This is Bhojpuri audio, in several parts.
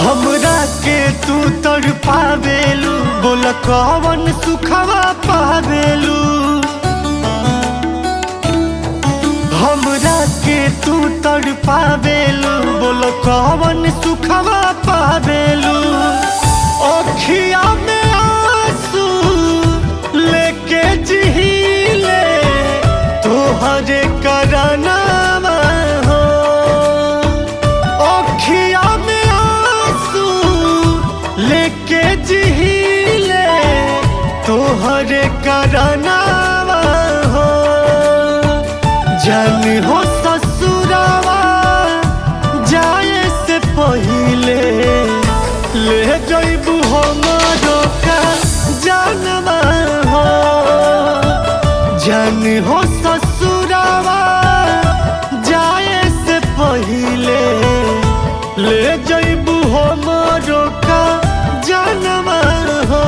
हमरा के तू तड़पावेलू, बोल कवन सुखवा पावेलू। हमरा के तू तड़पावेलू, बोल कवन सुखवा पावेलू। अखिया में आंसू लेके जिहिले तोहरे करनावा हो। अखिया में आंसू लेके जिहिले तोहरे करनावा हो। जान हो ससुरावा जाए से पहिले ले जइबू हमरो का जानवा हो। जान हो ससुरावा जाए से पहिले ले जइबू हमरो का जानवा हो।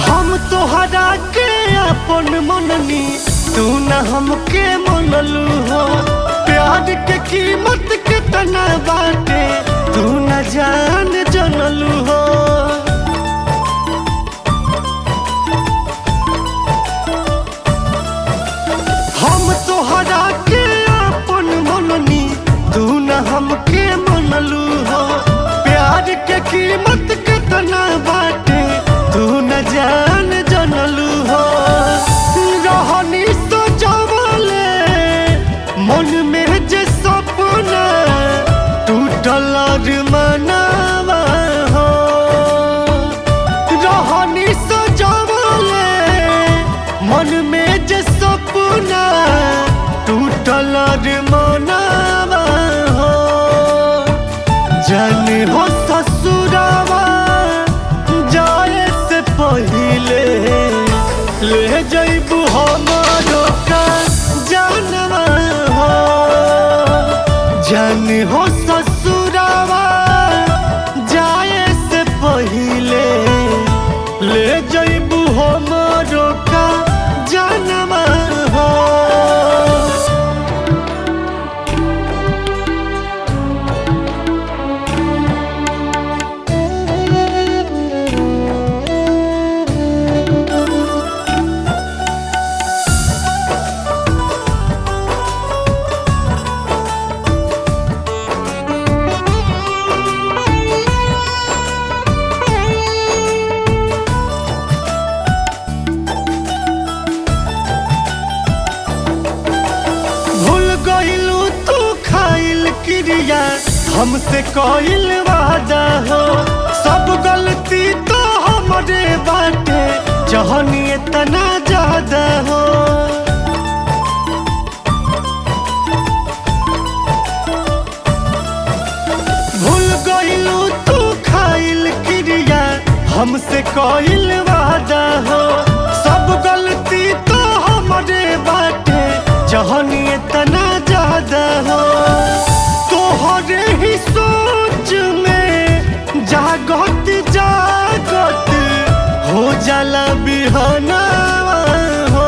हम तोहरा के अपन मननी, तू न हमके मनलू हो। प्यार के कीमत कितना बाटे तू न जान जनलू हो। हम तोहरा के अपन मननी, तू न हमके मनलू हो। प्यार के कीमत कितना बाटे तू न जान जनलू हो। रहनी सजावले मन में जे सपना टूटल मनावा हो। रहनी सजावले मन में जे सपना टूटल मनावा हो। जान हो ससुरावा जाए से पहिले ले जइबू हमरो का जानवा हो। जान हो ससुरावा जाए से पहिले ले जइबू हमरो का जानवा हो। भूल गइलू तू खाइल क्रिया हमसे कइल वादा हो। सब गलती तो हमरे बाटे जहनी इतना ज्यादा हो। भूल गइलू तू खाइल क्रिया हमसे कइल वादा हो। सब गलती तो हमरे बाटे जहनी इतना ज्यादा हो। तोहरे ही सोच में जागत जागत हो जाला बिहाना हो।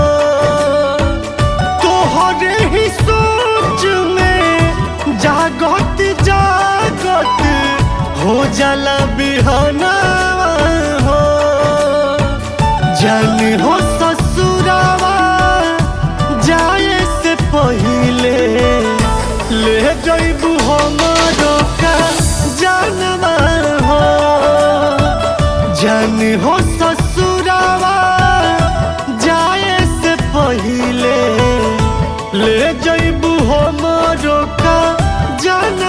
तोहरे ही सोच में जागत जागत हो जाला बिहाना हो। जान हो ससुरावा जाए से पहिले ले जइबू हमरो का जानवा हो। जान हो ससुरावा जाए से पहिले ले जइबू हमरो का जानवा।